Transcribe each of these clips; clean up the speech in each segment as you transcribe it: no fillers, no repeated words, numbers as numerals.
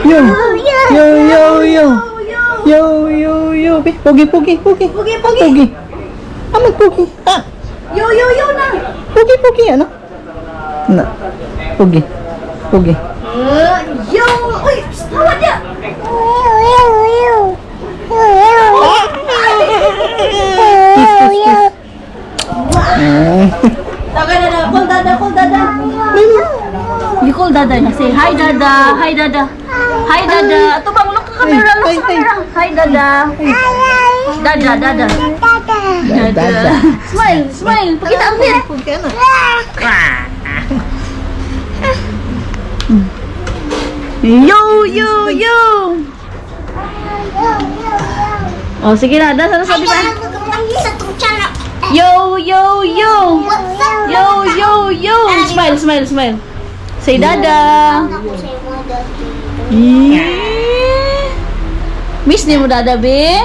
Yo. Yo, yo, yo. Yo, yo, yo. Be, pogi, pogi, pogi. Pogi, pogi. Pogi. Ah, magpogi. Ah, Yo, yo, yo na. pogi, pogi, ano? Na. Pogi. Pogi. Yo! Uy! Psst, tawad niya! Kiss, kiss, kiss. Ah. Taga na na. Call dada, call dada. You call dada na. Say, "Hi, dada. Hi, dada. Hi, dada." Ito bang, look sa camera, look sa camera. Hi, dada. Dada, dada. Dada. Smile, smile. Pakita ang teeth. Pogi, ano? Yo, yo, yo! Oh, sige na. Dada, ano sabi pa? Yo, yo, yo! Yo, yo, yo! Smile, smile, smile. Say dada. Yeah. Miss ni mo dada, be?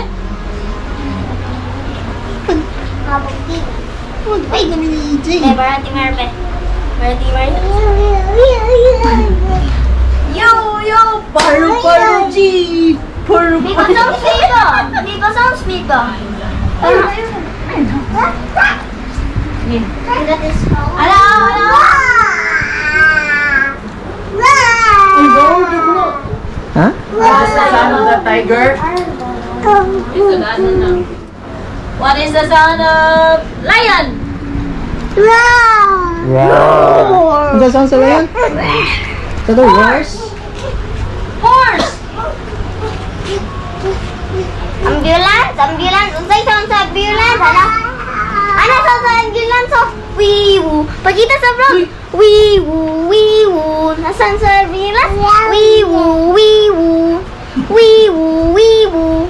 Ay, kami ni EJ. Yo, yo! Paru, paru, G! Paru, paru. Ala, ala! Ha? What is the sound of the tiger? What is the sound of lion? Wow. Ang sound sa lion? Sa the horse? Horse! Ambulance, ambulance, unsay sound sa ambulance? Ano? Ano sound sa ambulance? Oh, wee woo. Pagkita sa vlog. Wee woo, wee woo. Nasaan sa ambulance? Wee woo, wee woo. Wee woo, wee woo.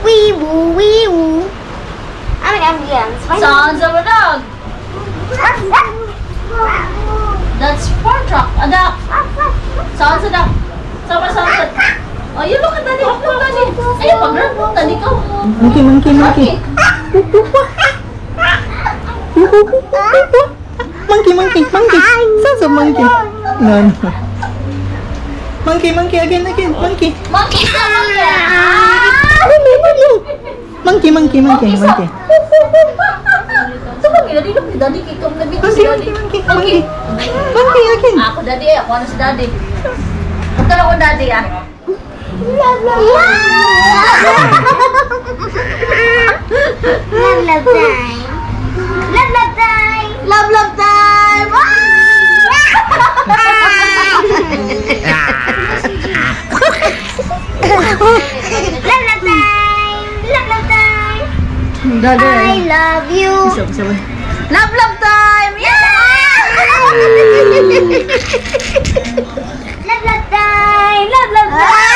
Wee woo, wee woo. Ano ang ambulance? Sounds of a dog. That's farm truck. A duck. Sounds a duck. Sama sounds a. Oh, you look at daddy. Look, daddy. Ay, pag look, daddy ka. Monkey, monkey, monkey. Monkey, monkey, monkey. Sounds of monkey. No, no. Monkey, monkey, again, again. Monkey. Monkey sa monkey. Monkey, monkey, monkey, monkey. Ito ba, daddy? Look, daddy. Kikam na bito si Monkey, daddy. monkey, monkey, monkey. Monkey again. Ako daddy. Ako ano si daddy. Ito na ako daddy ah. Love, love time. Love, love time. Love, love time! Ah! Love, love time. Love, love time. Daddy. I love you. Love, love time! Yeah! Love, love time. Love, love time.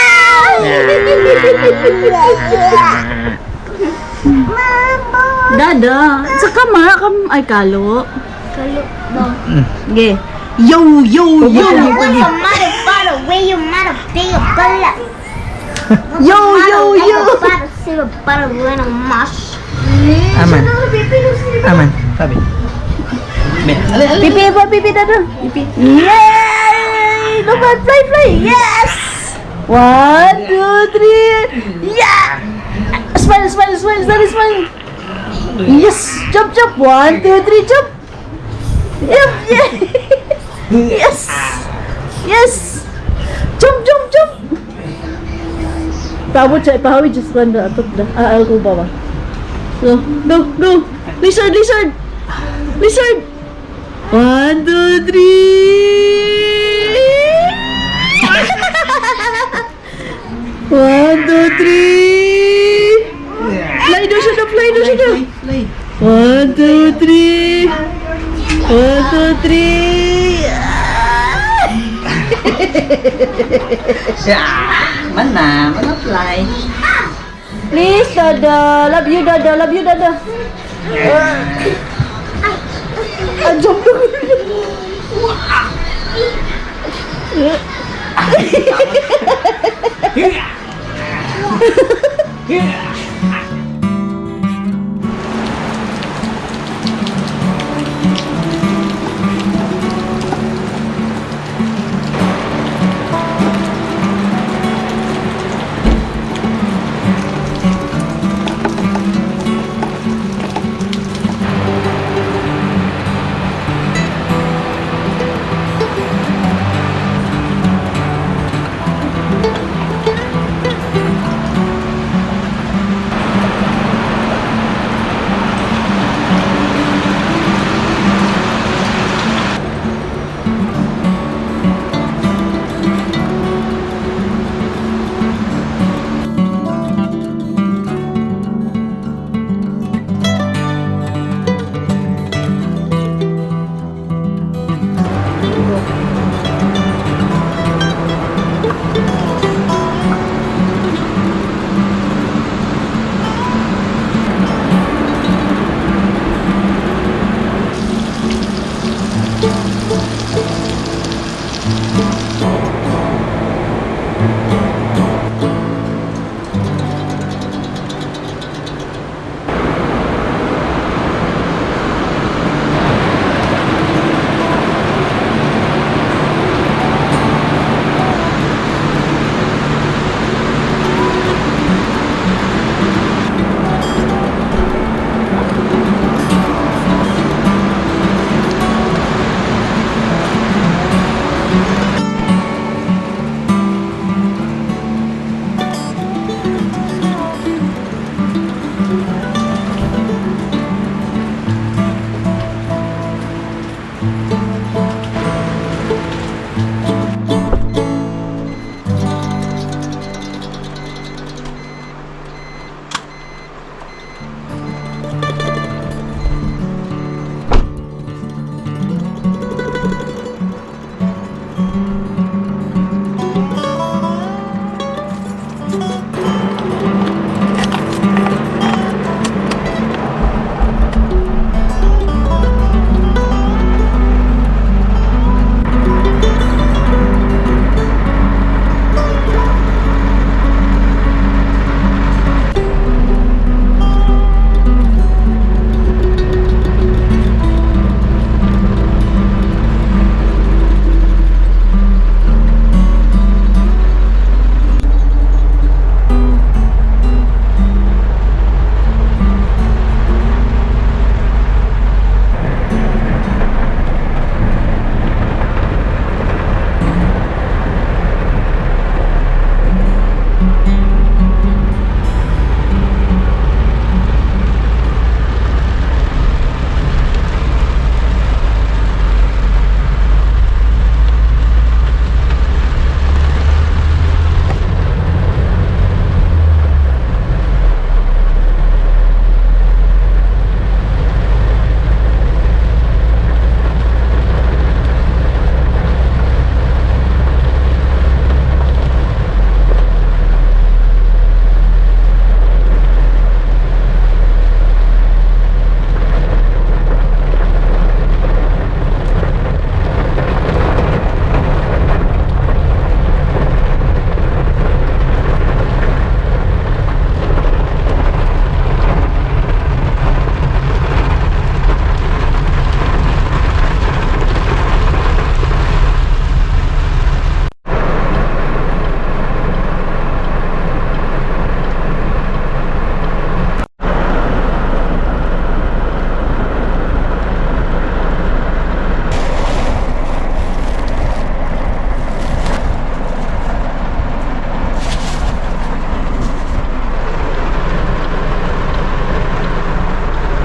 Mama. Dada, sa kama, kam, ay kalo. Kalo ba? Ge. Yo, yo, yo! What's the matter, father? Where you matter, big bala? Yo, yo, yo! Aman. Aman. Sabi. Be, ali, ali. Pipi, pa, pipi, dada. Pipi. Yay! Lumad, fly, fly! Yes! One, two, three. Yeah! Smile, smile, smile, daddy, smile. Yes! Jump, jump. One, two, three, jump. Yep, yeah. Yes! Yes! Jump, jump, jump! Paabot siya, ipahawid siya sa kanda. Atot na. Ah, ayaw ko ba ba? Go, go, go! Lizard, lizard! Lizard! One, two, three! One, two, three! Fly daw siya na, fly daw siya na! Fly. One, two, three! One, two, three! Mana, mana fly. Please, Dada. Love you, Dada. Love you, Dada. Ah, jump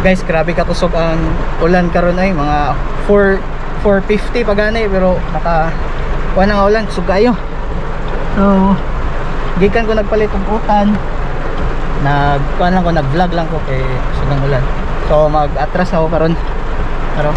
Guys, grabe kakusog ang ulan karon ay mga 4 4:50 pa gani, pero naka kuan ang ulan, kusog kayo. So, gikan ko nagpalit og utan. Nag kuan lang ko, nag-vlog lang ko kay kusog ang ulan. So, mag-atras ako karon. Pero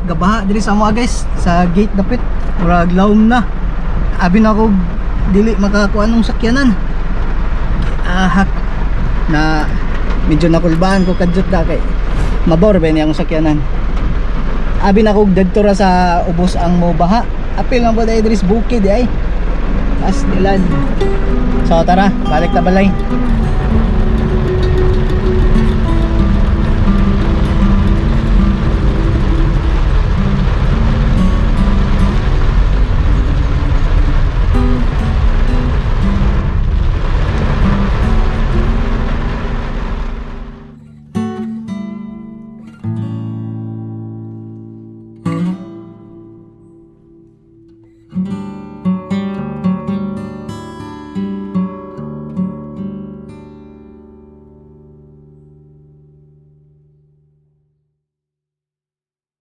Gabaha diri sa mga, guys, sa gate dapit. Murag lawom na. Abi na ako dili makakuha ng sakyanan. Ahak na medyo nakulbaan ko kadyot da kay mabor ba niya ang sakyanan. Abi na ko dadto ra sa ubos ang mo baha. Apil lang ba dai diri sa bukid ay. Pastilan. So tara, balik ta balay.